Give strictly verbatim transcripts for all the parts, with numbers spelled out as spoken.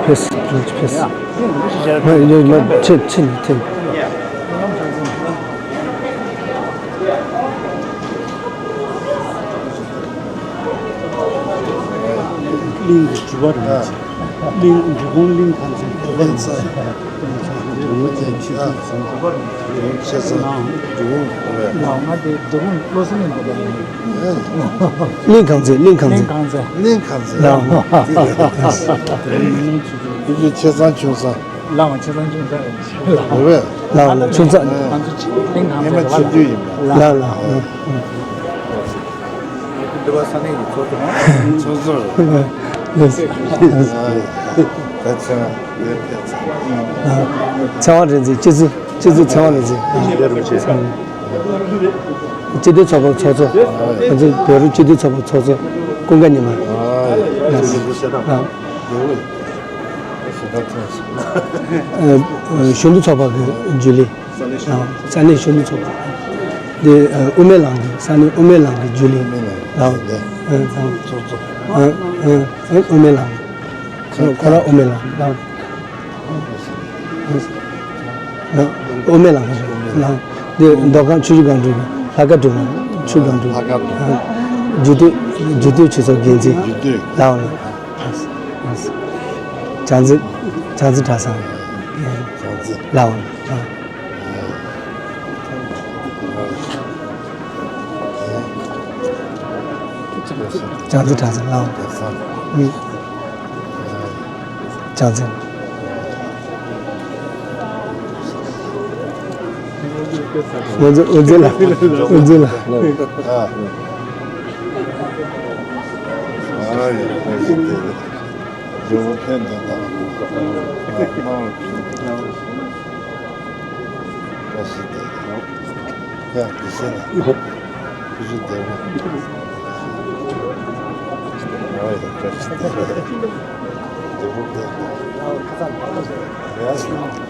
ཕེབས། ཕེབས། ཕེབས། མ་ཡིན་ན་ཕྱིན། ཕྱིན། ཕྱིན། གླིང་གི་ཇུ་བ་རིན་པོ་ཆེ། གླིང་འབྲི་གུང་གླིང་ཁང་ཚན། གླིང་ཚན། འབྲི་གུང་གླིང་ཁང་ཚན། ཆེ་ཚང་འབྲི་གུང་། ལགས། ང་དེ་འབྲི་གུང་བློ་སེང་ཡིན་པ་ལ་ཡིན། གླིང་ཁང་ཚན། གླིང་ཁང་ཚན། གླིང་ཁང་ཚན། ལགས། དེ་ཚོ་ཆེ་ཚང་ཆུང་ཚང་། ལགས། ཆེ་ཚང་ཆུང་ཚང་རེད། ལགས། རེད་པས། ལགས། ལགས། ཆུང་ཚང་། ང་ཚོ་གླིང་ཁང་ཚན། ཧེ་མ་ཆུང་དུས་ཡིན་པ། ལགས། ལགས། འདི་པ་ས་གནས་ཀྱི་ཚོགས་གཙོ། ཚོགས་གཙོ། ལགས། ད་ཚེ་དབང་རིག་འཛིན། སྤྱི་གཙུག་སྤྱི་གཙུག་ཚེ་དབང་རིག་འཛིན། སྤྱི་མཐུན་ཚོགས་པ་ཚོགས་གཙོ། ང་ཚོ་བོད་རིགས་སྤྱི་མཐུན་ཚོགས་པ་ཚོགས་གཙོ་ཀུན་དགའ་ཉི་མ། ཨ། ཨ། གཞོན་ནུ་ཚོགས་པ་གི་རྒྱུན་ལས། ས་གནས་གཞོན་ནུ་ཚོགས་པ། འདི་དབུ་མའི་ལམ་གི། ས་གནས་དབུ་མའི་ལམ་གི་རྒྱུན་ལས། ལགས། དབུ་མའི་ལམ། ཁོ་རང་དབུ་མའི་ལམ། ལགས། དབུ་མའི་ལམ་གི། ལགས། འདི་མདོ་ཁམས་ཆུ་བཞི་སྒང་དྲུག་གི་ལྷ་ཁང་སྒྲོལ་མ། ཆུ་སྒང་དྲུག་ལྷ་ཁང་སྒྲོལ་མ། རྒྱུད་སྟོད། རྒྱུད་སྟོད་ཆོས་ཚོགས་འགན་འཛིན། རྒྱུད་སྟོད། ལགས། བྱང་རྩེ། བྱང་རྩེ་གྲྭ་ཚང་། བྱང་རྩེ། ལགས། བྱང་རྩེ་གྲྭ་ཚང་། ལགས། བྱང་རྩེ། དབུ་མཛད། དབུ་མཛད་ལགས། དབུ་མཛད་ལགས། ཨ། ཨ་ཡ། ཇོ་བོ་ཕན་བདེ་ལགས། ཨ། བཀྲ་ཤིས་བདེ་ལེགས། ཡ། དགེ་བཤེས་ལགས། བཀྲ་ཤིས་བདེ་ལེགས། ཨ་ཡ། བཀྲ་ཤིས་བདེ་ལེགས། བདེ་པོ་བདེ་ལེགས། ཡ།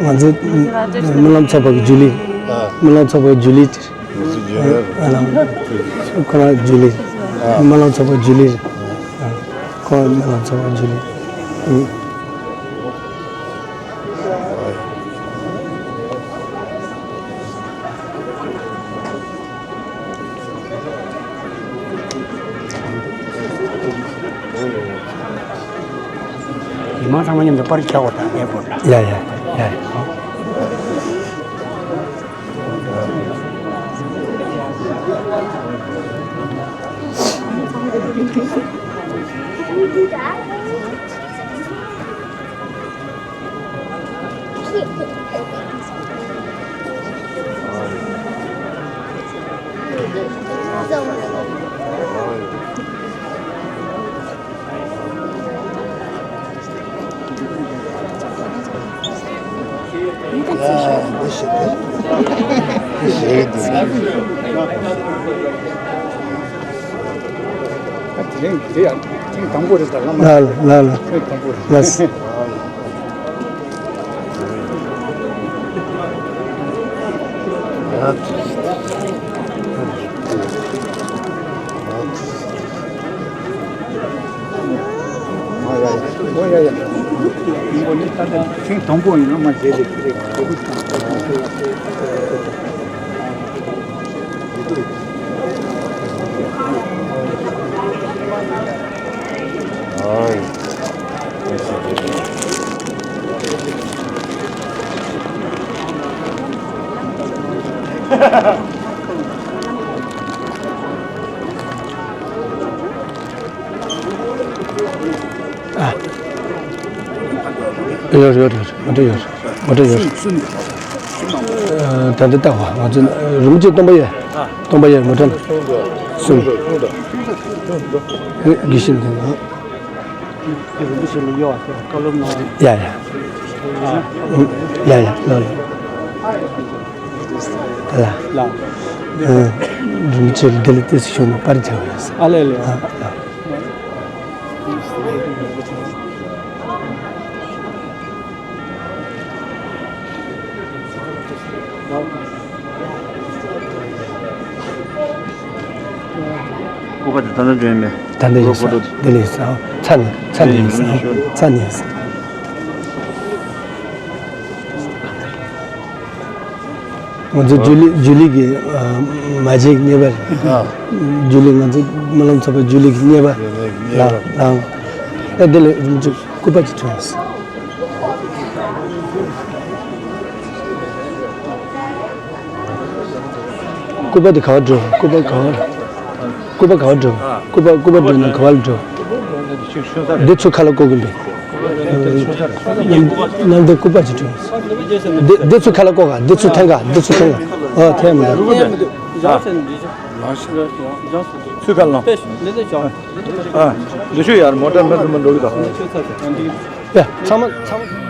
ང་ཚོའི་སྨོན་ལམ་ཚོགས་པ་གི་རྒྱུན་ལས། ཨ། སྨོན་ལམ་ཚོགས་པ་གི་རྒྱུན་ལས། ཨ། ཁོ་རང་རྒྱུན་ལས། ཨ། སྨོན་ལམ་ཚོགས་པ་རྒྱུན་ལས། ཨ། ཁོ་རང་སྨོན་ལམ་ཚོགས་པ་རྒྱུན་ལས། མི་མང་ཚང་མ་མཉམ་དུ་པར་རྒྱག་དགོས་དང་། ཨེ་པོར་ལ། ཡ་ཡ་ཡ་ཡ། དེ་རིང་དེ་ཡང་ཐེངས་དང་པོ་རེད་ད། བླ་མ། ལགས་ལགས་ལགས། ཐེངས་དང་པོ་རེད། ལགས། ཨོ་ཡ་ཡ། ཨོ་ཡ་ཡ། ཐེངས་དང་པོ་ཡིན་ན་མ་བྱེད་ལེ་རེད། ཨ། ཡོད་རེད། ཡོད་རེད། ཡོད་རེད། ངོ་སྤྲོད་ཡོད་རེད། ངོ་སྤྲོད་ཡོད་རེད། ཨ། ད་ལྟ་ལྟ་བ་ང་ཚོ་རིན་པོ་ཆེ་སྟོང་པ་ཡོད། སྟོང་པ་ཡོད་མོ་ཊ་གསུམ། དགེ་བཤེས་ལ་ཡོད་བཀའ་སློབ་གནང་། ཡ་ཡ། ཡ་ཡ་ལ་ལ། ལ། རིན་པོ་ཆེ་ལ་འདི་ལ་ཏོག་ཙམ་ཞུ་ན་པར་བྱ་བ་ཡོད་ས། ཨ་ལས་ལས། ཨ་ཨ། སྐུ་པར་དེ་ད་ལྟ་འཇོན་མེད། ད་ལྟ་ཡིན་ས། ཕོ་ཊོ་དེ་ལས་ས། ཚ་ནས་ཚ་ནས་ཡིན་ས། ཚ་ནས་ཡིན་ས། ང་ཚོ་ཇུ་ལི་ཇུ་ལི་གི་མ་བྱེད་ཉེས་པ་རེད། ཇུ་ལི་ང་ཚོ་སྨོན་ལམ་ཚོགས་པ་ཇུ་ལི་གི་ཉེས་པ་ལའང་ལའང་། ཨེ་དེ་ལས་རིན་པོ་ཆེ་སྐུ་པར་ཅིག་ཐོན་སོང་། སྐུ་པར་དེ་ག་བར་འགྲོ། སྐུ་པར་ག་བར། སྐུ་པར་ག་བར་འགྲོ། སྐུ་པར་སྐུ་པར་འགྲོ་ན་ག་བར་འགྲོ། འདི་ཚུར་ཁ་ལ་བཀོག་གིན་པས། ནམ་ནམ་དེ་སྐུ་པར་ཅིག་འགྲོ། འདི་འདི་ཚུར་ཁ་ལ་བཀོག་ག་འདི་ཚུར་འཐེན་ག་འདི་ཚུར་འཐེན་ག་ཨ་འཐེན་མི་འདུག་ཚུར་ཁ་ལ་ལོངས། ཨ། འདི་ཤོད་ཡར་མོ་ཊ་མེད་དུ་མ་འགྲོ་གི་ད། ཡ་ཚང་མ་ཚང་མ།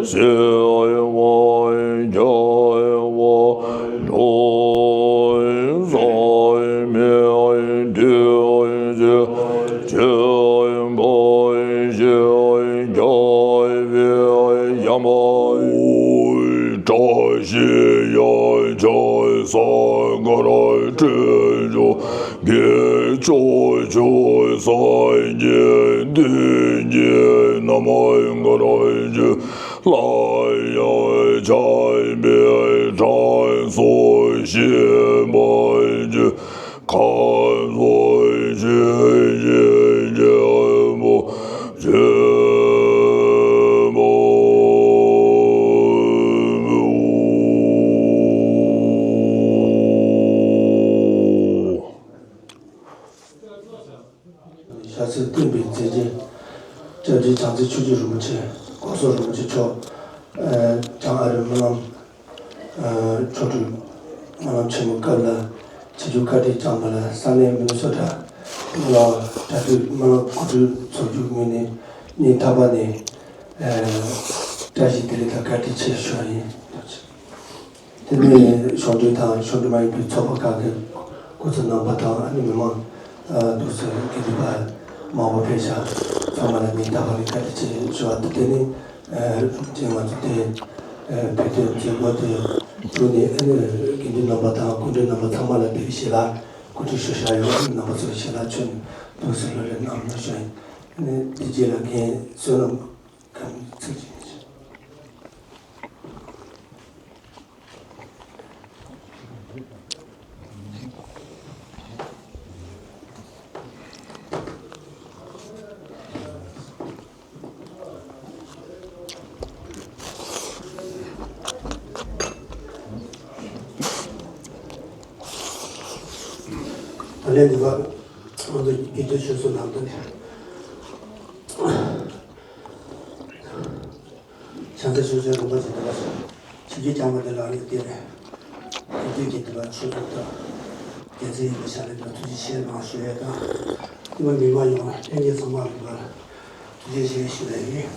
སེ་བ་རྒྱ་བ་ལོ་ས་མེ་དུ་ཅེ་ཆེན་པོ་ཞེས་བྱ་བའི་ཡ་མ་བཀྲ་ཤིས་ཡ་ཆ་ས་ག་ར་སྤྲོས་བཅུག་དགེ་ཕྱོགས་ཆོས་སངས་རྒྱས་འདི་ཉིད་ན་མ་ག་ར་ཅི་ལ་ཡང་ཆགས་པའི་གྲངས་སུ་ཤེས་པར་གྱུར། ཁམས་གསུམ་ཆོས་ཀྱི་རྒྱལ་པོ་ཆེན་པོ། ཤར་རྩེ་བསྟན་པའི་མཛེས་རྒྱན། སྐྱབས་རྗེ་བྱང་རྩེ་ཆོས་རྗེ་རིན་པོ་ཆེ། གོང་ས་རིན་པོ་ཆེ་མཆོག་བྱང་ཨ་རིའི་སྨོན་ལམ། ཆོ་འཕྲུལ་སྨོན་ལམ་ཆེན་མོའི་སྐབས་ལ་ཆིབས་བསྒྱུར་བཀའ་དྲིན་བསྐྱངས་པ་ལ་ས་གནས་མི་ནི་སོ་ཊ་ལ་གྲྭ་སྒྲིག་སྨོན་ལམ་གོ་སྒྲིག་ཚོགས་རྒྱུའི་ངོས་ནས་སྙིང་ཐག་པ་ནས་བཀྲ་ཤིས་བདེ་ལེགས་དང་བཀའ་དྲིན་ཆེ་ཞུ་བ་ཡིན། དེ་ནས་གཞུང་འབྲེལ་དང་གཞུང་འབྲེལ་མ་ཡིན་པའི་ཚོགས་པ་ཁག་གི་སྐུ་ཚབ་རྣམ་པ་དང་ཨ་ནི་མི་མང་འདུག་སེ་དགེ་འདུན་པ་མང་པོ་ཕེབས་ཤག་ཚང་མ་ལ་སྙིང་ཐག་པ་ནས་བཀའ་དྲིན་ཆེ་ཞུ་བ་དང་། དེ་ནས་ཅིག་ང་ཚོ་དེ་བོད་དོན་མཛད་སྒོ་དེ་བྱུང་ནས་ཨ་ནི་དགེ་འདུན་རྣམ་པ་དང་སྐུ་མགྲོན་རྣམ་པ་ཚང་མ་ལ་དེ་གི་ཞལ་ལག་གོ་སྒྲིག་ཞུ་བཞག་ཡོད། ཨ་ནི་རྣམ་པ་ཚོ་ཞལ་ལག་མཆོད་ནས་འདུག་སེ་གླུ་ལེན་གནང་རོགས་ཞུ་ཡིན། ཨ་ནི་དེ་རྗེས་ལ་རྒན་བསོད་ནམས། ད་ལན་འདི་བར་ང་ཚོ་རྒྱུད་སྟོད་ཆོས་ཚོགས་ནང་དུ་ནས། བྱང་རྩེ་ཆོས་རྗེ་རིན་པོ་ཆེ་དེ་ལ་ཆིབས་བསྒྱུར་བསྐྱངས་པ་དེ་ལ་ངས་བལྟས་ནས་དེ་དུས་ཀྱི་དེ་ལ་ཆོས་ཚོགས་དང་འགན་འཛིན་ཡིན་པའི་ཆ་ནས་ཐུགས་རྗེ་ཆེ་གནང་ཞུ་ཡས་དང་། དེ་མ་མི་མང་ཡོངས་ལྷན་རྒྱས་ཚང་མ་ལ་ཐུགས་རྗེ་ཆེ་ཞུ་ཡས་ཡིན།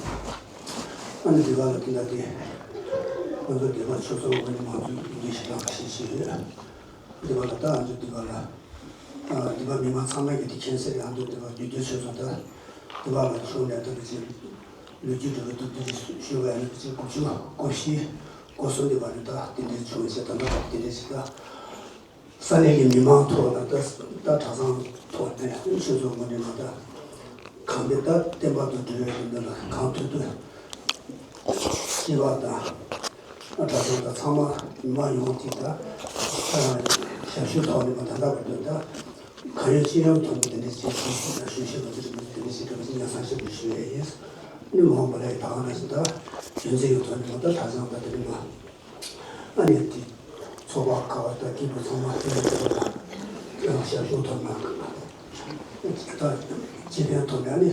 ཨ་ནི་དེ་ག་ལ་དེ་འདྲ་དེ་ང་ཚོ་སྡེ་པ་ཆོས་ཚོགས་ངོས་ནས་མང་གཙོའི་ཡིན་གྱི་ཞེ་དྲག་ཞེས་ཞུ་ཡོད། འདི་པ་ལ་ད་ང་ཚོ་འདི་པ་ལ། ཨ་འདི་པ་མི་མང་ཚང་མས་ཀྱི་དེ་མཁྱེན་གསལ་རེད། ང་ཚོ་འདི་པ་རྒྱུད་སྟོད་ཆོས་ཚོགས་ད། འདི་པ་ལ་བྱུང་ནས་ད་ནི་ཅིག་ལོ་རྒྱུས་འགྲོ་བའི་སྟོབས་བསྟུན་ཞུ་བའི་ནི་ཅིག་དགུ་བཅུ་གོ་བཞི་གོ་གསུམ་འདི་པ་ནི་ད་དེ་འདྲའི་བྱུང་བའི་ཆེད་ད་ལྟ་དེ་འདྲའི་ཞིག་ད། ས་གནས་ཀྱི་མི་མང་ཐོག་ལ་ད་ད་གྲྭ་ཚང་ཐོག་ནས་ཆོས་ཚོགས་ངོས་ནས་མ་ད་གང་དེ་ད་བསྟན་པ་དང་འབྲེལ་བའི་འདི་ལ་གང་ཐུབ་ཐུབ། སྤྱི་པ་དང་། གྲྭ་ཚང་དང་ཚང་མ་མི་མང་ཡོངས་ཀྱིས་ད་ཞབས་ཞུ་ཐོག་ནས་མ་ད་ལྟ་བར་དུ་ད་གང་ཡོད་ཅི་ཡོད་ཐོག་ནས་དེ་འདྲའི་བྱེད་ཞུ་ཞུ་དང་ཞུ་ཞུ་བ་དེ་འདྲ་དེ་འདྲ་ཞིག་གི་ཉམས་སང་ཞིག་ཏུ་ཞུ་ཡས་ཡིན། ནི་མ་འོངས་པ་ལ་ད་ག་ནང་བཞིན་ད་རྒྱུན་འཛིན་ཡོད་ཐོག་ནས་མ་ད་གྲྭ་ཚང་དང་དེ་འདྲ་མ་ཨ་ནི་དེ་ཚོགས་པ་ཁག་དང་སྐྱིད་པོ་ཚང་མ་དེ་འདྲ་ཞུ་བ་ཞབས་ཞུ་ཐོག་ནས། ད་སྤྱི་ཕན་ཐོག་ནས་ནི་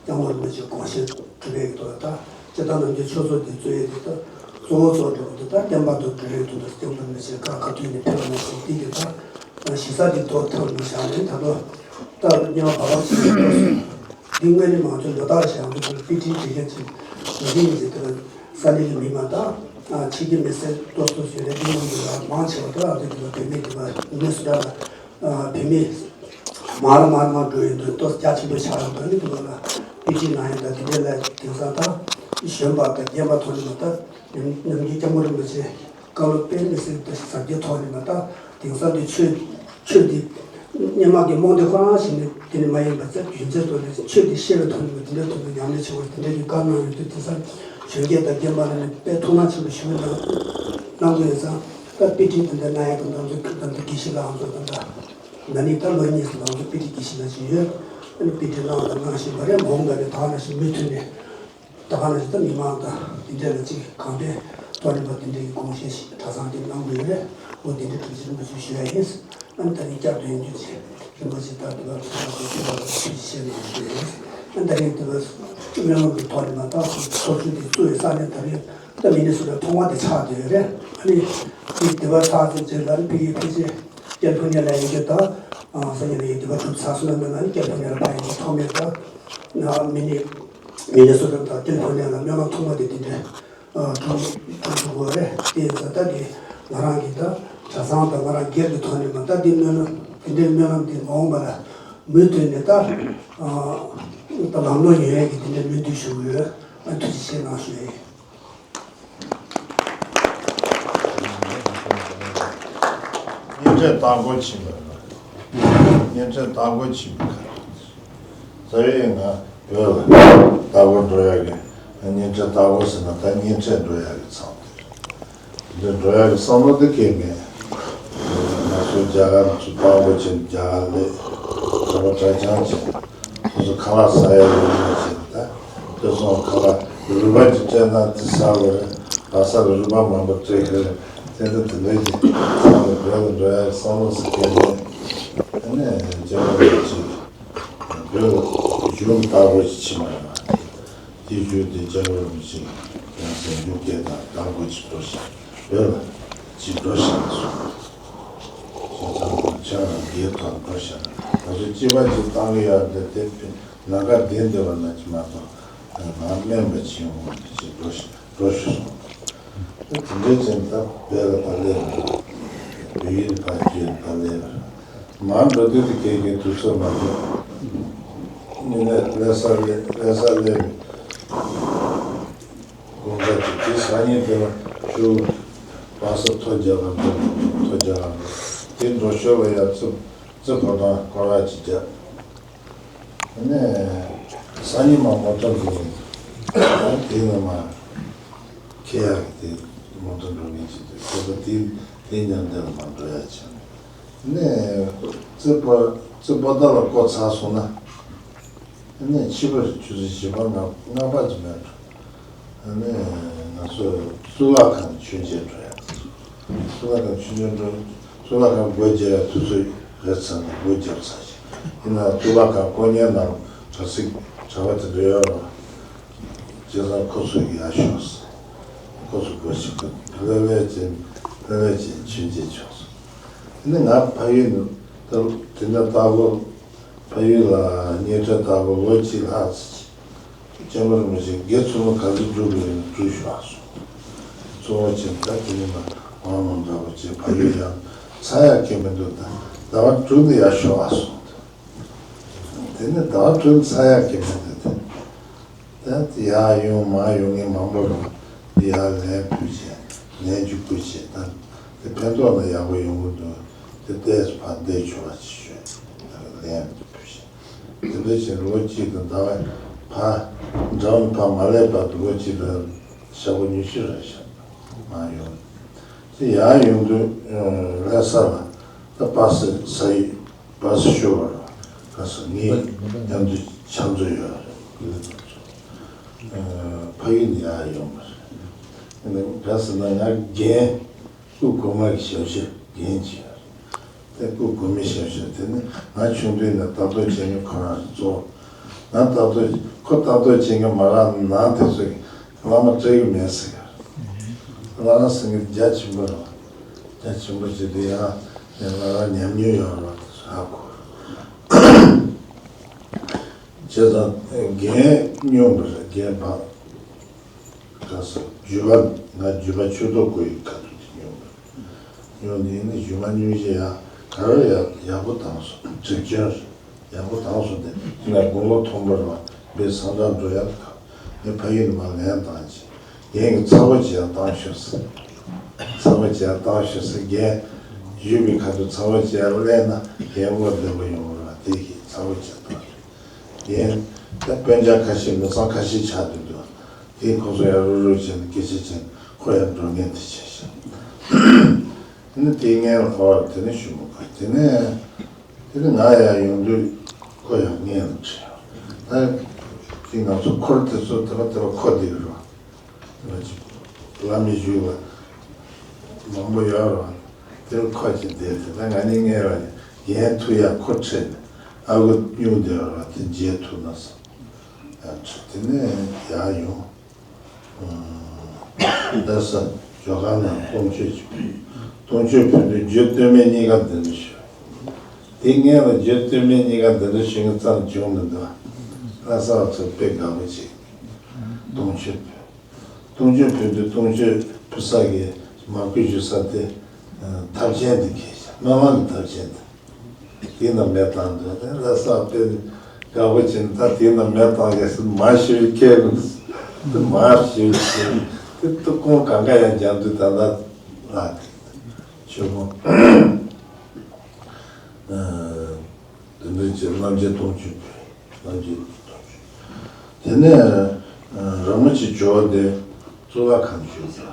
སྐྱབས་མགོན་རིན་པོ་ཆེའི་དགོངས་བཞེད་གྲུབ་པའི་ཐོག་ད་སྤྱིར་བཏང་ནམ་རྒྱུན་ཆོས་ཚོགས་འདི་གཙོས་ཡས་འདི་ད་གཙོ་བོ་གཙོ་འགྲོ་འདི་ད་བསྟན་པ་དང་འབྲེལ་བའི་དོན་དུ་སྐྱབས་མགོན་རིན་པོ་ཆེ་བཀའ་ཁ་ཐུག་ནས་ཕེབས་པ་ནང་བཞིན་འདི་གི་ད་གཞི་རྩ་འདི་ཐོག་ཐོག་ནས་བཞག་ནས་ད་དུང་ད་རྙིང་པ་བར་པ་ཆེན་པོའི་སྐབས་སུ་འདི་དངོས་གནས་མང་ཚོགས་ལོ་ལྟར་བཞག་འདུག་པའི་དཔེ་ཁྲིད་བྱེད་མཁན་ཚོས་ཡིན་གྱི་མི་ཚེ་ད་ས་གནས་ཀྱི་མི་མང་ད་ཕྱི་རྒྱལ་མི་སེར་ཏོག་ཙམ་ཞིག་རེད། འདི་ཡོང་གི་ལ་མང་ཆེ་བ་ད་ཨ་ཚོ་འདི་ལ་བོད་མི་འདི་ལ་མི་སུ་ད་ལ་བོད་མི། མར་མར་མར་འགྲོ་ཡོད་འདུག་ཏོག་རྒྱ་ཆེན་པོ་ཆགས་ཡོད་འདུག་ནི་འདུག་ལ། པི་ཅི་ནང་ཡོད་ད་དེ་འདྲའི་ལ་དེང་སང་ད་གཞོན་པ་དང་རྒན་པ་ཐོག་ནས་མ་ད་ནམ་རྒྱུན་སྐྱབས་མགོན་རིན་པོ་ཆེ་བཀའ་སློབ་དཔེ་མི་སྲིད་དུ་ཟབ་རྒྱས་ཐོག་ནས་མ་ད་དེང་སང་དེ་ཆོས་ཆོས་འདི་སྔོན་མ་གི་རྨོངས་དད་ཁོ་རང་ཞིག་ནས་དེ་ནི་མ་ཡིན་པ་ཚད་རྒྱུན་ཚད་ཐོག་ནས་ཆོས་འདི་ཤེས་པའི་ཐོག་ནས་མ་དེ་འདྲའི་ཐོག་ནས་ཉམས་ལེན་བྱེད་དགོས་དེ་འདྲའི་གི་བཀའ་གནང་ཡོད་དུས་དེང་སང་གཞོན་སྐྱེས་དང་རྒན་པ་ལ་ནི་དཔེ་ཐུགས་སྣང་ཆེན་པོ་ཞུ་གི་གནང་གནང་དགོས་ཡོད་ཙང་ད་པི་ཅི་དེ་འདྲ་གནང་ཡག་དང་ང་ཚོ་ད་ལྟ་དགེ་བཤེས་ལགས་ང་ཚོ་ད་ལྟ། ན་ནིང་ད་ལོ་གཉིས་སུ་ང་ཚོ་པི་ཏི་དགེ་བཤེས་ལགས་ཅིག་ཡོད། ཨ་ནི་པི་ཏི་གནང་དང་གནང་བཞིན་པ་རེད། མ་འོངས་པ་ནས་ད་ག་ནང་བཞིན་མུ་མཐུད་ནས་ད་ག་ནང་བཞིན་ད་མི་མང་དང་དེ་འདྲ་ལ་ཅིག་གང་ཐད་ཐོག་ནས་པ་དེ་འདྲའི་དགོངས་བཞེས་ཤིག་གྲྭ་ཚང་དེ་གནང་དགོས་རེད། འོ་དེ་འདྲའི་གྲུབ་ཆེན་རིན་པོ་ཆེ་ཞུ་ཡ་ཡིན། ཨ་ནི་ད་ནི་བསྐྱར་དུ་ཡོང་རྒྱུ་ཅིག་རིན་པོ་ཆེ་ད་དེ་བར་ཚོགས་པ་དང་ཐུག་པ་ལ་ཐུགས་རྗེ་ཆེ་གནང་ཞུ་ཡ་ཡིན། ཨ་ནི་ད་ནི་དེ་བར་སྨོན་ལམ་གྱི་ཐོག་ནས་མ་ད་ཚོགས་ཆུང་དེ་བཙུགས་ཡོད་ས་ནས་ད་རེས་ད་མི་ནི་སུ་ལ་ཐོག་མ་དེ་ཆགས་བསྡད་ཡོད་རེད། ཨ་ནི་དེ་དེ་བར་ཚགས་ཚུད་ཅིག་ལ་ནི་ཕ་གི་ཕལ་ཆེར། ཀལ་ཕོར་ནི་ཡ་ལ་ཡོད་རྒྱུ་དང་། ཨ་ས་ཉིན་ལ་ཡོད་རྒྱུ་བ་གྲུབ་ཚར་སོང་ན་མེད་ན་ནི་ཀལ་ཕོར་ནི་ཡ་ལ་ཕ་ཡོད་རྒྱུ་ཐོག་མེད་དང་། ཨ་མི་ནི་མི་ནི་སོ་ཊ་དང་ཀལ་ཕོར་ནི་ཡ་ལ་སྨོན་ལམ་ཐོག་མ་དེ་དེ་འདྲ་ ཐུགས་ཐུགས་དགོས་རེད། དེ་ཡིན་ཙང་ད་དེ་ང་རང་གིས་ད་གྲྭ་ཚང་དང་ང་རང་སྒེར་གྱི་ཐོག་ནས་མ་ད་དེ་སྨོན་ལམ་དེ་འདྲའི་སྨོན་ལམ་དེ་མ་འོངས་པ་ལ་མུ་མཐུད་ནས་ད་ད་ལམ་ལྷོང་ཡོང་ཡས་ཀྱི་དེ་འདྲའི་སྨོན་འདུན་ཞུ་གི་ཡོད། ཨ་ཐུགས་རྗེ་ཆེ་གནང་ཞུ་ཡས་ཡིན། གཉེན་འཕྲད་བདག་པོ་ཕྱིན་པ་རེད། གཉེན་འཕྲད་བདག་པོ་ཕྱིན་པ་ག་རེ་རེད། རྩ་བའི་ང་བོད་ལ་བདག་པོ་འགྲོ་ཡག་གི་གཉེན་འཕྲད་བདག་པོ་ཟེར་ན་ད་གཉེན་འཕྲད་འགྲོ་ཡག་གི་མཚམས་དེ་རེད། འདི་འགྲོ་ཡག་གི་བསམ་བློ་དེ་སྐྱེས་མེད། ང་ཚོ་རྒྱ་གར་ཚོ་བདག་པོ་བྱས་རྒྱ་གར་སླེབས། གྲྭ་པ་གྲྭ་རྐྱང་བྱས། སོ་སོ་ཁ་ལག་ཟ་ཡག་ཡོད་མེད་བྱས་ད། དེ་སོང་ཁ་ལག་རུལ་པ་ཅིག་སྤྲད་ན་དེ་ཟ་དགོས་རེད། ལྷ་ས་ལ་རུལ་པ་མང་པོ་སྤྲད་ཀྱི་རེད། དེ་འདྲ་དེ་འདྲ་ཞིག་ཚང་མ་བོད་ལ་འགྲོ་ཡག་བསམ་བློ་ཟེར་མཁན་དེ། དེ་ནས་རྒྱ་གར་ལ་ཅིག་བོད་ལ་གཞུང་བདག་པོ་ཞིག་ཕྱིན་པ་ཡིན་པ་དེ། དེའི་རྒྱུ་དེ་རྒྱ་གར་མི་ཞིག་ཡང་སེམས་རྒྱུ་སྐད་དང་བདག་པོ་ཅིག་འགྲོ་ཤག་བོད་ལ་ཅིག་འགྲོ་ཤག་གསུངས། ཁྱེད་ཚང་མ་ཆ་རང་སྒེར་ཐོག་འགྲོ་ཤག་ང་ཚོ་སྐྱེས་པ་ཅིག་བཏང་གི་ཡོད་འདི་དེ་ནམ་མཁའ་ལྡིང་བསྡད་པ་ན་ཅིག་མ་གཏོགས་ང་དམན་པ་ཅིག་ཡོང་གི་མི་འདུག་ཅིག་འགྲོ་ཤག་འགྲོ་ཤག་གསུངས། དེ་འདྲའི་ཅན་ད་བོད་ལ་ད་སླེབས་རེད། བོད་ཡིག་ཕར་བསྒྱུར་ད་སླེབས་རེད། མར་འགྲོ་དུས་དེ་གས་གས་དུས་ཚོད་མ་འགྲོ། མི་ནས་ལྷ་ས་སླེབས་ལྷ་ས་སླེབས། དགོང་དག་ཅིག་དེ་སང་ཉིན་དེ་ལ་ཞུ། བ་ས་ཐོ་རྒྱག་ག་འགྲོ། ཐོ་རྒྱག་ག་འགྲོ། དེ་འགྲོ་ཞོར་ལ་ཡ་རྩི་རྩི་ཕོ་བྲང་སྐོར་ར་ཅིག་རྒྱབ། ནས་སང་ཉིན་མ་མོ་ཊ་འགྲོ་གི་ཡིན། དེ་ནས་མ་ཁེ་ཡག་གི་དེ་མོ་ཊ་འགྲོ་གི་ཅིག་དེ་ཁོ་ཚོ་དེ་དེ་མཉམ་དེ་ལ་མ་འགྲོ་ཡག་བྱས་ནས་ནས་རྩི་པ་རྩི་པ་ད་ལ་བསྐོར་ཚར་སོང་ན་ནས་ཕྱི་པ་ཆུ་ཚོད་བཞི་པ་ལྔ་ལྔ་པ་ཅིག་མེད་འགྲོ། ནས་ང་ཚོ་གཙུག་ལག་ཁང་མཆོད་མཇལ་འགྲོ་ཡག་གཙུག་ལག་ཁང་ཆུ་ཆེན་འགྲོ། གཙུག་ལག་ཁང་སྒོ་རྒྱག་ཡ་དུས་ཚོད་རེད་ཚར་ནས་སྒོ་རྒྱབ་ཚར་ཞིང་། ཡིན་ན་གཙུག་ལག་ཁང་དཀོན་གཉེར་ནང་དྲ་ཚིགས་གྲྭ་པ་དེ་འདྲ་ཡོད་རེད། བྱས་ཙང་ཁོ་ཚོ་ཡར་ཤོག་ཁོ་ཚོ་སྒོ་ཕྱེ་གི་ལྷོད་ལྷོད་བྱས་ལྷོད་ལྷོད་བྱས་མཆོད་མཇལ་བྱུང་སོང་། ཡིན་ན་ང་ཕ་ཡུལ་ནས་དེ་འདྲ་ལྟ་བུ། ཕ་ཡུལ་ལ་གཉེན་འཕྲད་བདག་པོ་ལོ་གཅིག་ལྷག་ཙམ་ཅིག་སྐྱེས་པ་རིན་པོ་ཆེ་དགེ་ཚུལ་མ་ག་ཚོད་སྒྲུབ་དགོས་ཡིན་སྒྲུབ་ཤོག་ཨ་གསུངས། གཙོ་བོ་ཆེ་ད་དེ་ནི་མ་དབང་མང་འདྲ་བོ་ཅིག་ཕ་ཡུལ་ཡང་ཚ་ཡག་གི་མི་འདུག་ད་ཟླ་བ་དྲུག་ནི་ཡར་ཤོག་ཨ་གསུངས། དེ་ནི་ཟླ་བ་དྲུག་ཚ་ཡག་གི་མི་འདུག་ད་ད་ཡར་ཡོང་མར་ཡོང་མཁན་མང་པོ་རེད། ཡར་ལན་ཕུལ་བྱས་ལན་རྒྱུ་ཕུལ་བྱས་ད་དེ་ཕན་ཐོགས་ན་ཡག་པོ་ཡོང་གི་འདུག་དེ་ལྟས་ཕར་བསྡད་ཆོག་པ་ཅིག་ཞུས་ལན་ཕུལ་བྱས། དེ་འདྲ་བྱས་ལོ་གཅིག་དང་ཟླ་བ་ཕར་འགྲམ་ཕར་མ་སླེབས་བར་དུ་ལོ་གཅིག་དང་ཞག་པོ་ཉི་ཤུ་རེ་བཞག་མ་ཡོང་། དེ་ཡར་ཡོང་དུས་ལྷ་ས་ལ་ད་པ་སེ་ས་ཡིག་པ་སེ་ཤོར་བ་རེད། ལྷ་ས་ངས་མཉམ་དུ་ཕྱག་མཛོད་ཡོད་རེད། ཕ་ཡུལ་ནས་ཡར་ཡོང་བ་རེད། ག་ཟེར་ན་ང་རྒན། སྐུ་གོང་མ་གི་ཞབས་ཕྱི་རྒན་ཅིག་ཡོད་རེད། དེ་སྐུ་གོང་མའི་ཞབས་ཕྱི་དེ་ནི་ང་ཆུང་དུས་ནས་ལྟ་རྟོག་བྱེད་མཁན་ཁོ་རང་གཙོ་བོ། ང་ལྟ་རྟོག་ཁོ་ལྟ་རྟོག་བྱེད་མཁན་མ་རག་ན་ནང་དེ་ཚོ་གི་བླ་མ་སྤྲད་གི་མེད་ཟེར་གི་རེད། བླ་མ་ཟེར་མཁན་རྒྱ་ཆེན་པོ་རེད། རྒྱ་ཆེན་པོ་ཞིག་དེ་ཡང་ང་རང་ཉམས་མྱོང་ཡོད་རེད་དེ་ཧ་གོ། བྱས་ཙང་རྒན་སྨྱོན་པ་རེད། རྒན་འབངས། ག་ས་རྒྱུད་པ། ང་རྒྱུད་པ་ཆོས་ཐོག་གོ་ཡི་ཁ་ཐུག་དེ་སྨྱོན་པ་རེད། སྨྱོན་ནས་ནི་རྒྱུད་པ་སྨྱོན་བྱས་ཡ་ག་རེ་ཡ་ཡག་པོ་བཏང་སོང་། གྲིབ་ཆེན་རེད། ཡག་པོ་བཏང་སོང་སྟེ་ཡིན་ན་དགུང་ལོ་མཐོན་པོ་རེད་བ། དཔེ་སང་ཏང་འགྲོ་ཡ་ཁ་ནས་ཕ་ཡུལ་ནས་མར་ལན་བཏང་ཅིང་རྒན་གྱིས་ཚ་བོ་བྱས་ཡ་བཏང་ཤོག་ཟེར། ཚ་བོ་བྱས་ཡ་བཏང་ཤོག་ཟེར། རྒན་ཡུལ་པའི་ཁ་ཐུག་ཚ་བོ་བྱས་ཡ་སླེབས་ན་རྒན་དངོས་བདེ་པོ་ཡོང་བ་རེད་བ། དེ་གིས་ཚ་བོ་བྱས་བཏང་ཤོག་རྒན་ད་དཔོན་ཆ་ཁ་ཤས་མི་ཚང་ཁ་ཤས་ཆགས་བསྡད་འདུག་དེ་ཁོ་ཚོ་ཡར་རུབ་རུབ་བྱས་ནས་སྐད་ཆ་བྱས་ནས་ཁོ་ཡར་འགྲོ་མཁན་དེ་བྱས་ཤག་དེ་ནས་དེའི་སྔོན་ལ་ཨོ་དེ་ནས་ཞུ་མི་དགོས། དེ་ནས་དེ་ནས་ང་ཡར་ཡོང་དུས་ཁོ་ཡང་སྔོན་ལ་ཁྲིད་ཡོང་། ད་དེ་ང་ཚོ་འཁོར་དེ་ཚོ་དེ་པ་དེ་པ་འཁོར་བསྡད་ཡོད་རེད་བ། དེ་པ་ཅིག་བླ་མའི་བཞུགས་པ་མང་པོ་ཡོད་རེད་བ། དེ་པ་འཁོར་གྱིས་བསྡད་དེ་ད་ང་གཉིས་སྔོན་ལ་རྒན་ཐུག་ཡ་ཁོ་ཁྲིད་ནས་ཨ་ཁུ་སྨྱུང་བསྡད་ཡོད་རེད་བ། དེ་མཇལ་ཐུབ་ན་བསམ། ཡང་ཁྲིད་དེ་ནས་ཡར་ཡོང་། ལྷ་ས་ཇོ་ཁང་ནང་སྟོང་མཆོད་ཅིག་ཕུལ། སྟོང་མཆོད་ཕུལ་དུས་རྒྱུད་སྟོད་སྨད་གཉིས་ཀ་འདི་འདྲ་ཞུ། དེ་སྔོན་ལ་རྒྱུད་སྟོད་སྨད་གཉིས་ཀ་འདི་འདྲ་ཞུ་མཁན་རྩ་ནས་བྱུང་མི་འདུག་ལྷ་ས་བ་ཚོ་དཔེ་དགའ་པོ་བྱེད། སྟོང་མཆོད་ཕུལ། གཏུམ་སྤྱོད་ཕུལ་དུས་གཏུམ་སྤྱོད་ཕུལ་ས་གི་མར་ཁུ་བཞུ་ས་དེ་ཐབས་ཆེན་དེ་འཁེལ་ཤག་སྨོན་ལམ་གྱི་ཐབས་ཆེན་དེ། དེའི་ནང་མེ་བཏང་འདུག་དེ་ལ་ས་དཔེ་དགའ་པོ་བྱས་ནས། ད་དེའི་ནང་མེ་བཏང་ཡས་སུ་མར་ཞུ་ཁྱེར་དེ་མར་ཞུ་ཞུ་དེ་ཏུ་ཀོང་གང་ག་ཡང་རྒྱབ་འདུག་ད་ལྟ་ལ་དེ་ཆོས་ཀོང་། དེ་འདྲ་བྱས་རྣམ་རྒྱལ་སྟོང་མཆོད་ཕུལ། རྣམ་རྒྱལ་སྟོང་མཆོད། དེ་ནས་ར་མོ་ཆེ་ཇོ་བོ་དེ་གཙུག་ལག་ཁང་བཞུགས་ས།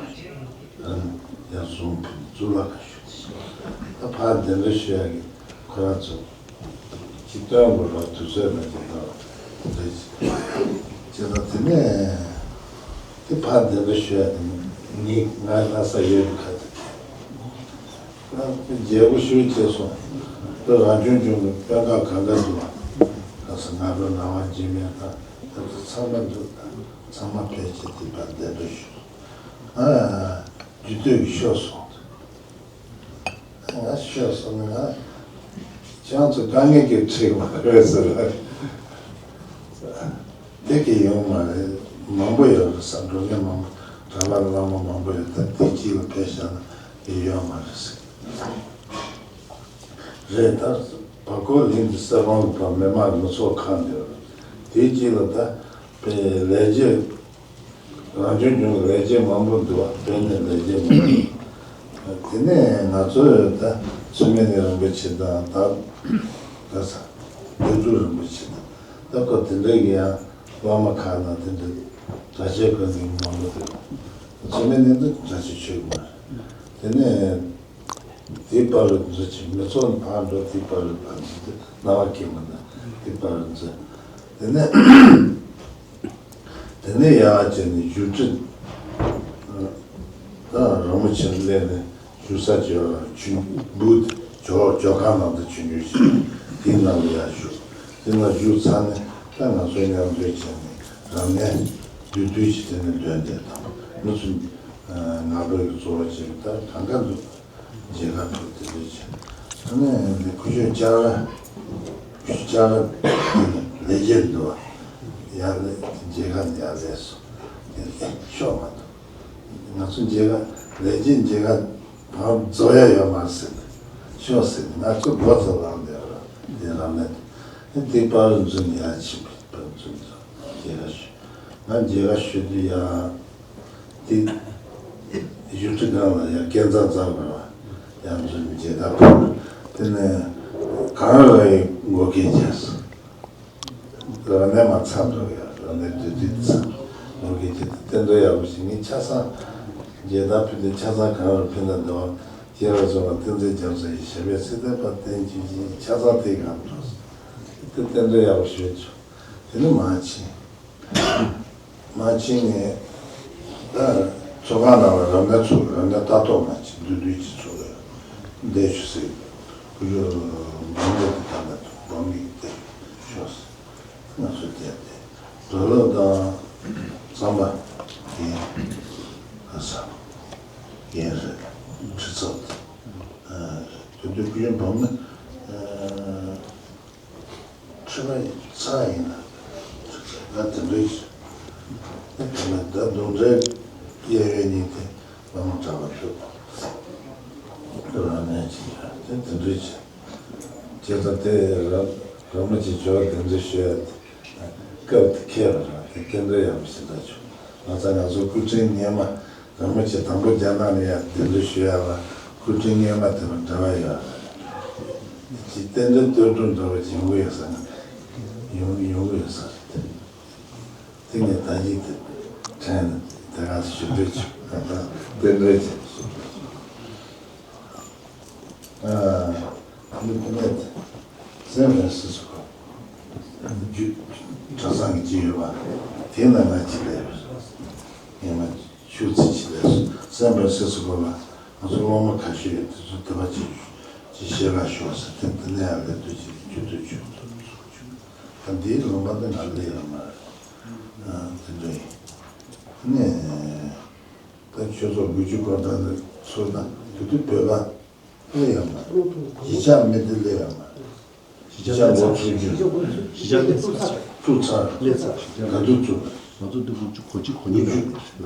ཡང་བཟུང་ཕུལ་གཙུག་ལག་ཁང་བཞུགས། ད་ཕར་གདན་འདྲེན་ཞུ་ཡག་གི་ཁོ་རང་ཚོ་ཅིག་སྟོན་དགོས་ར་དུས་ཚོད་ལ་ཅིག་དང་རེད། ཅེས་དང་དེ་ནས་དེ་ཕར་གདན་འདྲེན་ཞུ་ཡག་དེ་ནི་ངའི་ང་ལྷ་ས་ཡོད་པའི་ཁ་ཐུག་ད་མཇལ་སྐོར་ཞུས་བྱས་སོང་། ད་རང་བྱུང་ལྗོངས་ཀྱི་དཔོན་ཁག་གང་ག་འདུག་བ། ད་ས་ང་རོ་ནང་བ་འཇིམ་ཡང་དང་ད་ཚང་མ་འདུག་ད་ཚང་མ་ཕལ་ཆེར་དེ་བར་གདན་འདྲེན་ཞུས། ཨ་རྒྱུད་སྟོད་ཀྱི་ཤོག་སོང་། ང་ཤོག་སོང་ང་། ཁྱེད་ཚོ་དཀའ་ངལ་གྱི་ཁྲིད་མ་རེད་ཟེར། དེ་གི་ཡོང་མ་རེད། མང་པོ་ཡོད་རེད་ས། འགྲོ་མཁན་མང་པོ། གྲྭ་པ་བླ་མ་མང་པོ་ཡོད། ད་དེ་གཅིག་ལ་ཕེབས་བཞག་ན་དེ་ཡོད་མ་རེད་ཟེར། རེད། ད་བར་སྐོར་གླིང་གི་ས་ཁོངས་ལ་ཕར་མི་མང་མི་ཚོགས་ཁག་འདུག་དེ་གཅིག་ལ་ད་པའི་ལས་བྱེད། རང་བྱུང་ལྗོངས་ཀྱི་ལས་བྱེད་མང་པོ་འདུག་དཔོན་གནས་ལས་བྱེད་མང་པོ། དེ་ནས་ང་ཚོས་ད་མཚུངས་མེད་གླིང་རིན་པོ་ཆེ་དང་། ད་ད་ས་དེ་འབྲུག་རིན་པོ་ཆེ་དང་། ད་ཁོ་དེ་འདྲའི་གི་ཡང་བླ་མ་ཁག་ནང་དེ་འདྲའི་གྲྭ་ཆས་གོན་མཁན་མང་པོ་འདུག་མཚུངས་མེད་གླིང་དུ་གྲྭ་ཆས་མཆོད་ཀྱི་མ་རེད། དེ་ནས་དེའི་བར་དུ་འཛུལ་ཕྱིན། མི་ཚོགས་ནས་ཕར་འགྲོ། དེའི་བར་དུ་ཕར་འཛུལ་ཏེ་སྣང་བ་སྐྱིད་མ་གནང་། དེའི་བར་དུ་འཛུལ། དེ་ནས། དེ་ནས་ཡར་བྱས་ནས་བཞུགས་ཁྲི། ད་ར་མོ་ཆེར་སླེབས་ནས་བཞུགས་ས་ཅིག་ཡོད་ར། ཆུ་འབུ་ཇོ་ཇོ་ཁང་ནང་དུ་ཆུ་འགྱུར་ཞིག་དེའི་ནང་ལ་ཡར་བཞུགས། དེ་ནང་བཞུགས་ཚར་ནས་ད་ང་ཚོ་མཉམ་འབྲེལ་བྱས་ནས་རབ་གནས་བསྡུས་བསྡུས་ཤིག་དེ་ནས་འདོན་ཏེ་དང་། མི་ཚོ་ང་ཚོ་གི་གཙོ་བོ་བྱས་ནས་ད་གང་ག་འདུག་མཇལ་ཁ་ཕུལ་དེ་འདྲ་བྱས། ཨ་ནི་ཁུ་ཤོད་ལྕགས་ར། ཁུ་ཤོད་ལྕགས་ར་ལས་བྱེད་འདུག་བ། ཡར་ལས་མཇལ་ཁ་ནས་ཡར་སླེབས་སོང་། དེ་ནས་ཤོག་མ་འདུག་ང་ཚོ་མཇལ་ཁ་ལས་བྱེད་མཇལ་ཁ་བར་རྫོགས་ཡ་ཡོད་མ་རེད་ཟེར་ནས། ཤོག་ཟེར་ནས་ང་ཚོ་མགོ་ཚོ་ལངས་བསྡད་ཡོད་ར། དེ་རང་ལས་དེ་པར་འཛུལ་ནས་ཡར་ཕྱིན་པ་རེད། པར་འཛུལ་ནས་མཇལ་ཁ་ཞུ། ང་མཇལ་ཁ་ཞུ་དུས་ཡང་། དེ་བཞུགས་ཁྲི་སྒང་ལ་ཡང་སྐས་འཛེག་འཛེག་པ་ལ་ཡང་འཛུལ་མཇལ་དར་ཕུལ། དེ་ནས་གངས་རི་ལ་ཡི་འགོ་ཁྲིད་བྱས་སོང་། རབ་གནས་མར་ཚར་འགྲོ་ཡ། རབ་གནས་བསྡུས་བསྡུས་ཚར། འགོ་ཁྲིད་བྱས་ཏེ་རྟེན་འབྲེལ་ཡག་པོ་ཞིག་ངས་ཆ་ཚང་མཇལ་དར་ཕུལ་ཏེ་ཆ་ཚང་གངས་རི་ཕུ་ན་བདེ་བ། ཁྱེད་རང་ཚོ་ལ་བསྟན་འཛིན་རྒྱ་མཚོ་ཡི་ཞབས་པད་ཚེ་བརྟན་པ་བརྟན་གྱིས་ཤིག་ཆ་ཚང་དེ་གང་འགྲོ་སོང་། དེ་རྟེན་འབྲེལ་ཡག་པོ་ཞིག་བྱུང་། དེ་ནས་མར་ཕྱིན། མར་ཕྱིན་ནས་ད་ཚོགས་ཁང་ནང་ལ་རབ་གནས་ཚུགས། རབ་གནས་ལྟ་རྟོག་མ་བྱེད་བསྡུས་བསྡུས་ཀྱིས་ཚུགས་ལ་འདས་ཞུ་ཟེར། ཁུ་ཡོ་འབུམ་ལས་དེ་ད་ནས་འབུམ་གྱི་འདས་ཞུ་ཟེར། ང་ཚོ་བསྡད་དེ་རོ་ལོ་དང་རྩམ་པ་ཡིན། ཨ་ས་ཡིན་རེད། ཁྲི་ཚབ་དེ་དེ་དུས་ཁུ་ཡོ་འབུམ་ནི། ཁྲི་པ་ཚ་ཡིན་ན་ད་དེ་འདྲའི་ད་དེ་ནས་ད་གདོན་འདྲེ་གཡས་གཡོན་གཉིས་དེ་བླ་མ་གྲྭ་པ་ཚོས་རང་ནས་ཅིག་ཡ་དེ་དེ་འདྲའི་བྱས། བྱས་ཙང་དེ་ར་ར་མོ་ཆེ་ཇོ་བོ་དེ་འདྲའི་ཞུ་ཡ་དེ་སྐབས་དེ་ཁེལ་བ་ར། དེ་རྟེན་འབྲེལ་ཡག་པོ་ཞིག་འདྲ་བྱུང་། ང་ཚ་ང་ཚོ་སྐུ་ཕྲེང་སྔོན་མ། ར་མོ་ཆེ་དང་པོ་རྒྱ་ནག་ནས་ཡར་གདན་འདྲེན་ཞུ་ཡ་ལ་སྐུ་ཕྲེང་སྔོན་མ་དེ་ལ་འབྲེལ་བ་ཡོད་རེད། ཅིག་རྟེན་འབྲེལ་གཏོར་སྒྲུབ་འདྲ་བོ་ཅིག་ཡོང་གི་ཡོད་ས་ན། ཡོང་ཡོང་གི་ཡོད་ས་རེད། དེ་ངས་ད་ཡིག་དེ་དྲན་ནས་དེ་ག་ཞུ་འདོད་བྱུང་། རྟེན་འབྲེལ་བྱས་ཞུ་འདོད་བྱུང་། ཨ་ནི་དེ་ནས་སན་ཧྥ་རན་སི་སི་ཀོ་རྒྱུད་གྲྭ་ཚང་གི་ཅིག་ཡོད་པ། དེ་ན་ང་ཅིག་སླེབས་པ་རེད། ངས་མ་ཞུ་ཚིག་ཅིག་སླེབས་སོང་། སན་ཧྥ་རན་སི་སི་ཀོ་ལ་ང་ཚོ་སློབ་མ་ཁ་ཤས་ཡོད། དེ་ཚོ་དེ་པ་ཅིག་ཅིག་ཤེས་ཀ་ཤོག་ཟེར། དེ་དེ་ནས་ཡར་སླེབས་དུས་ཅིག་རྒྱུད་སྟོད་ཆོས་ད་འདིའི་ལུང་པ་འདི་ང་སླེབས་ཡོད་མ་རེད། ཨ་དེ་འདྲ་ཡིན། ནས། ད་ཆོས་ཚོགས་དགུ་བཅུ་གོ་ལྔ་འདི་ཚུགས་ན་དེ་དུས་བོད་པ་སླེབས་ཡོད་མ་རེད། གཞིས་ཆགས་མི་དེ་སླེབས་ཡོད་མ་རེད། གཞིས་ཆགས་འགོ་ཚུགས་རྒྱུ། གཞིས་ཆགས་ཚུགས་ཚར། ཚུགས་ཚར། སླེབས་ཚར། གཞིས་ཆགས་ག་དུས་ཚུགས་པ་རེད། ང་ཚོ་འདི་དགུ་བཅུ་གོ་གཅིག་གོ་གཉིས་ལ་སླེབས་ལ།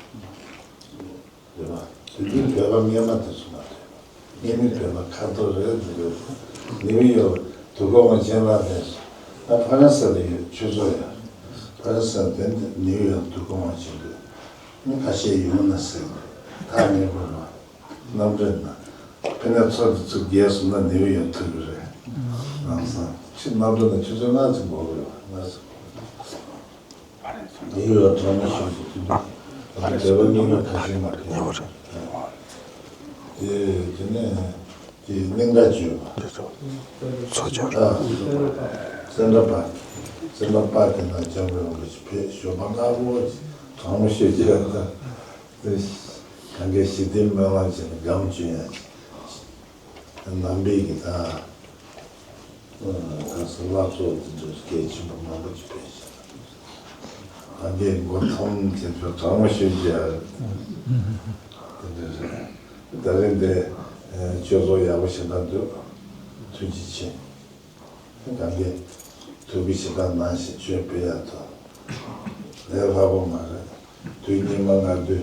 རེད་པ། དེ་དུས་བོད་པ་སྔོན་མ་དེ་ཚོ་མ་རེད། སྔོན་མའི་བོད་པ་ཁ་ཐོར་རེད་འདུག་རེད། ནིའུ་ཡོག་དུས་འཁོར་དབང་ཆེན་ལགས་ནས་ད་ཕ་རན་སི་ལ་ཡོད་ཆོས་ཚོགས་ཡ། ཕ་རན་སི་དེ་ནིའུ་ཡོག་དུས་འཁོར་དབང་ཆེན་དུ་མི་ཁ་ཤས་ཡོང་ན་ཟེར་གི་ཐག་ཉེ་པོ་རེད། གནམ་གྲུ་ནང་ཕི་ནས་ཚོགས་དེ་ཚུགས་རྒྱལ་སོང་ན་ནིའུ་ཡོག་ཐུག་གི་རེད། ལམ་སང་ཕྱི་གནམ་གྲུ་ནང་ཆུ་ཚོད་ལྔ་ཙམ་འགོར་གི་རེད། ལྔ་ཙམ། ཡིན་ཡང་གྲོགས་མོ་ཞིག་གིས་དུས་འདུག་བོད་པ་རྙིང་མ་ཁ་ཤས་མ་ཁེལ་བ་རེད། དེ་དེ་ནས་དེ་གླིང་ག་བརྗོད་པ། ཚོ་བརྗོད། ཨ། སེན་ཏྲ་པཱརྐ་སེན་ཏྲ་པཱརྐ་གི་ནང་སྐྱབས་མགོན་རིན་པོ་ཆེ་ཕེབས་ཞོགས་པ་སྔ་པོ་གྲོགས་མོ་ཞིག་གིས་དེ་གང་གའི་ཞི་བདེའི་སྨོན་ལམ་བྱས་ནས་སྒམ་གྱོན་ཡ་ཅིག་ནང་པའི་གི་ད། གང་ཟེར་བསླབ་གསོ་དེ་ཚོ་གལ་ཆེན་པོ་མང་པོ་ཅིག་ཕེབས་ཤག་ད་འདི་མགོ་འཐོམ་དེ་ཚོ་དྲང་མོ་ཤོད་ཀྱི་ཡ་རེད། དེ་འདྲ་རེད། ད་རེས་འདི་ཆོས་ཚོགས་ཡག་པོ་ཞེ་དྲག་འདུག་ཐུགས་རྗེ་ཆེ། གང་གི་ཐུགས་ཀྱི་ཞེ་དྲག་གནང་ཞིང་ཆོས་སྤེལ་ཡག་ཐོག་ལས་སླ་པོ་མ་རེད། དུས་སྙིགས་མ་ལྔ་བདོའི་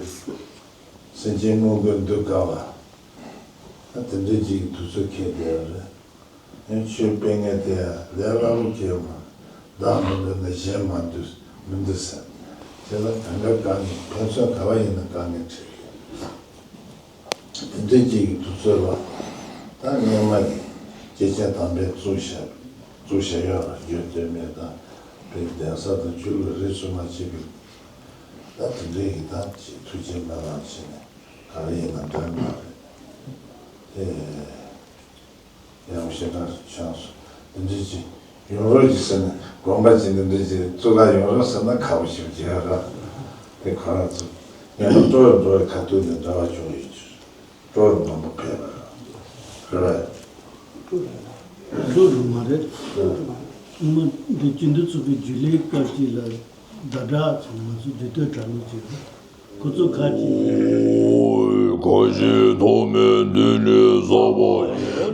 སེམས་ཅན་དངོས་ཀུན་འདུལ་དཀའ་བ། ད་དེ་འདྲའི་ཅིག་གི་དུས་ཚོད་འཁེལ་བསྡད་ཡོད་རེད། ཡང་ཆོས་སྤེལ་མཁན་དེ་ཡང་ལས་སླ་པོ་ཁེལ་མ། བདག་མི་འདུལ་ན་གཞན་མ་འདུལ་མི་འདུལ་ཟེར། དེ་ལ་གང་ག་གང་ནས་ཕན་ཚུན་ག་བ་ཡིན་ན་གང་ནས་འཕྲད་ཡོད། དེ་འདྲའི་ཅིག་གི་དུས་ཚོད་ལ་ད་སྔོན་མ་གི་སྐྱེས་ཆེན་དམ་པས་བཙུགས་བཞག་བཙུགས་བཞག་ཡོད་ལ་རྒྱུད་སྟོད་སྨད་དང་བོད་གདན་ས་དང་ཆོས་ལུགས་རིས་སུ་མ་ཆད་པའི་ད་དེ་འདྲའི་གི་ད་ཅིག་ཐུགས་རྗེ་སྨོན་ལམ་བྱས་ནས་ག་རེ་ཡིན་ན་འདྲ་མ་རེད་དེ། ཡང་ཞེ་དྲག་བྱུང་སོང་། འདི་འདྲ་ཅིག་ཡོང་རོགས་ཅིག་ཟེར་ན་དགོན་པ་ཅིག་འདི་འདྲ་ཅིག་གཙུག་ལག་ཡོང་རོགས་ཟེར་ན་ཁག་པོ་ཞིག་བྱེད་ཡ་ར། དེ་ཁོ་རང་ཚོ་ངན་པ་སྤྲོ་བའི་འགྲོ་བའི་ཁ་ཐུག་ནས་འདྲ་བ་བྱུང་ཡོད་ཀྱི་སྤྲོ་བའི་མང་པོ་ཕེབས་པ་ར། རེད་པས། སྤྲོ་བ་མ་རེད། སྔོན་མ་འདི་སྤྱི་འཐུས་ཚོགས་པའི་རྒྱུན་ལས་སྐབས་ཅིག་ལ་ཟླ་གྲགས་ཚོ་ང་ཚོ་རྒྱུད་སྟོད་གྲྭ་ལོ་ཅིག་རེད། ཁོ་ཚོ་ཁ་ཅིག་ཁ་ཞིག་ཐོག་མའི་འདི་ནི་ས་པ་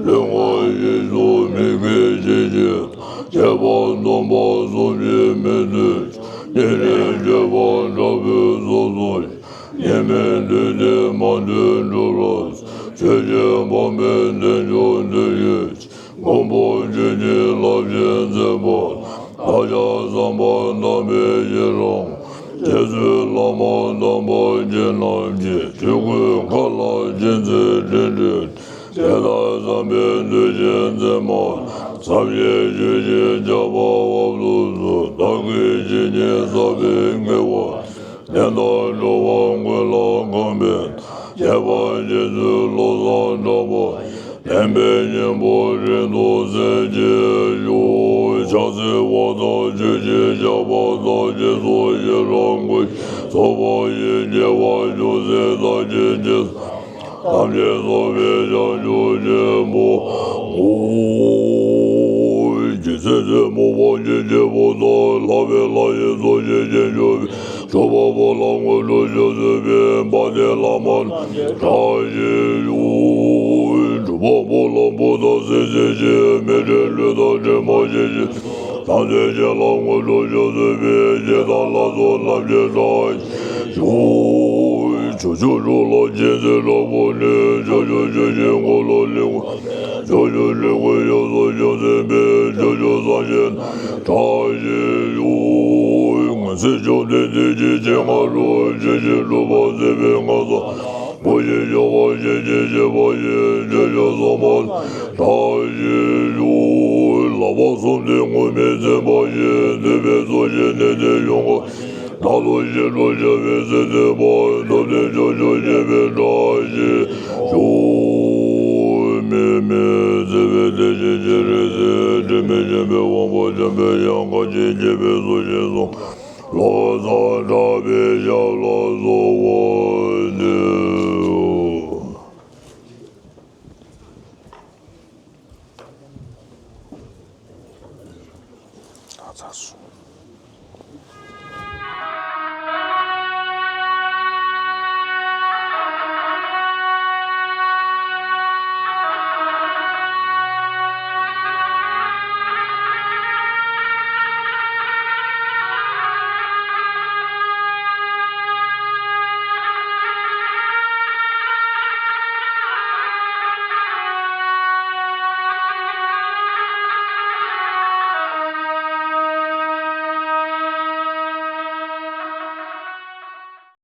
ལུས་ངག་ཡིད་གསུམ་མི་དགེ་བྱེད་ཅིང་། སྐྱེས་པ་འཛོམས་པ་གསུམ་གྱིས་མི་ཚུགས། ཉེ་རིང་སྤྱོད་པ་དྲག་པོས་སོ་སོ་ཡི། ཉེས་དམིགས་བསྡུས་ཏེ་མ་ལུས་འགྲུབ་པར། ཆོས་ཀྱི་ཕ་མའི་བདེ་མཆོག་འདོད་ཡོད་ཅིང་། མགོན་པོ་ཆོས་ཀྱི་བསླབ་བྱའི་མཛད་པ། བདག་ཅག་བསམ་པ་དམ་པའི་ཤེས་རབ། རྗེ་བཙུན་བླ་མ་དམ་པ་ཁྱེད་རྣམས་ཀྱིས། ཆོས་སྐུའི་མཁའ་ལ་སྤྱན་གཟིགས་སྤྲིན་བྲལ་ཏེ། དེ་དག་བསམ་པའི་འདུ་ཤེས་འཛིན་པ། བསམ་ཡས་ཆོས་ཀྱི་ཆར་པ་འབབ་ཏུ་གསོལ། བདག་གིས་ཇི་སྙེད་བསགས་པའི་དགེ་བ། ལན་དང་འགྲོ་བ་ཀུན་ལ་གང་ཕན། ཁྱད་པར་རྗེ་བཙུན་བློ་བཟང་གྲགས་པ། ལེན་པའི་སྙིང་པོ་རིང་དུ་གསལ་བྱེད་ཤོག་ཕྱག་འཚལ་བ་དང་ཆོས་ཀྱི་ཆར་པ་དང་། རྗེས་སུ་ཤེས་རབ་ཀུན་གྱིས་སྤྲོས་པ་ཡི། སྐྱེ་བ་བཅུ་གསུམ་རྟག་བྱེད་ཅིང་། ཐམས་ཅད་རྫོགས་པའི་བྱང་ཆུབ་ཆེན་པོ། ཨོ། རྗེ་བཙུན་བཙུན་མོ་དབང་ཆེན་ཆེན་པོ་དང་། ལྷག་པའི་ལྷ་ཡི་གཙོ་ཆེན་ཞིང་སྐྱོང་བའི། ཆོས་པ་པོ་ལ་དངོས་གྲུབ་ཞུ་མཛད་པའི། དཔལ་ལྡན་བླ་མ་རྣམས་ཀྱི་བཀྲ་ཤིས་ཤོག་སྒྲུབ་པ་པོ་ལ་བུ་དང་སྲིད་རྩེ་ཆེན། མི་འབྲལ་ལུས་དང་དྲི་མ་ཞིག་ཅིང་། ཐམས་ཅད་མཁྱེན་ལ་དངོས་གྲུབ་ཞུ་མཛད་པའི། རྗེ་དང་ལྷ་ཚོགས་རྣམས་ཀྱི་བཀྲ་ཤིས་ཤོག་ཕྱོགས་བཅུ་དྲུག་ལ་མཁྱེན་བརྩེ་དྲག་པོས་ནི། ཕྱོགས་བཅུའི་ཆོས་ཀྱི་འཁོར་ལོ་ལེགས་པར། ཕྱོགས་བཅུའི་སྲིད་ཁོར་ཡོངས་སུ་སྐྱོང་མཛད་པའི། ཕྱོགས་བཅུའི་སངས་རྒྱས་རྣམས་ཀྱི་བཀྲ་ཤིས་ཤོག་ངེས་ཚིག་བཅོམ་ལྡན་འདས་ཀྱི་སྤྱན་སྔ་རུ། ཆོས་ཀྱི་སྒྲུབ་པ་མཛད་པའི་ངག་དང་། བུ་ཡི་སྐྱོབ་པ་ཞིང་གཤེགས་ཞིང་པ་ཡི། ཆོས་སྐྱོང་སྲུང་མ་བཀྲ་ཤིས་ཤོག་ལག་པ་གསུམ་མཐུན་དངོས་མེད་འཛིན་པ་ཡི། འདུས་པའི་ཚོགས་ཀྱིས་ནི་དེ་ཡོངས་བསྐོར། བདག་ཏུ་ཞི་ཁྲོ་བྱ་བའི་སྲིད་མཐའི་བར། ཐོབ་ནས་བྱང་ཆུབ་སྤྱད་པའི་བཀྲ་ཤིས་ཤོག་མི་མེད་བརྩེ་བའི་དེ་བཞིན་གཤེགས་རིག་འཛིན། དྲི་མེད་འཇམ་པའི་དབང་པོ་འཇམ་དཔལ་དབྱངས། མཁའ་སྤྱོད་རྒྱལ་པོའི་གཟུགས་ཅན་གསུམ། ལྷ་ཚངས་གྲགས་པའི་ཞབས་ལ་གསོལ།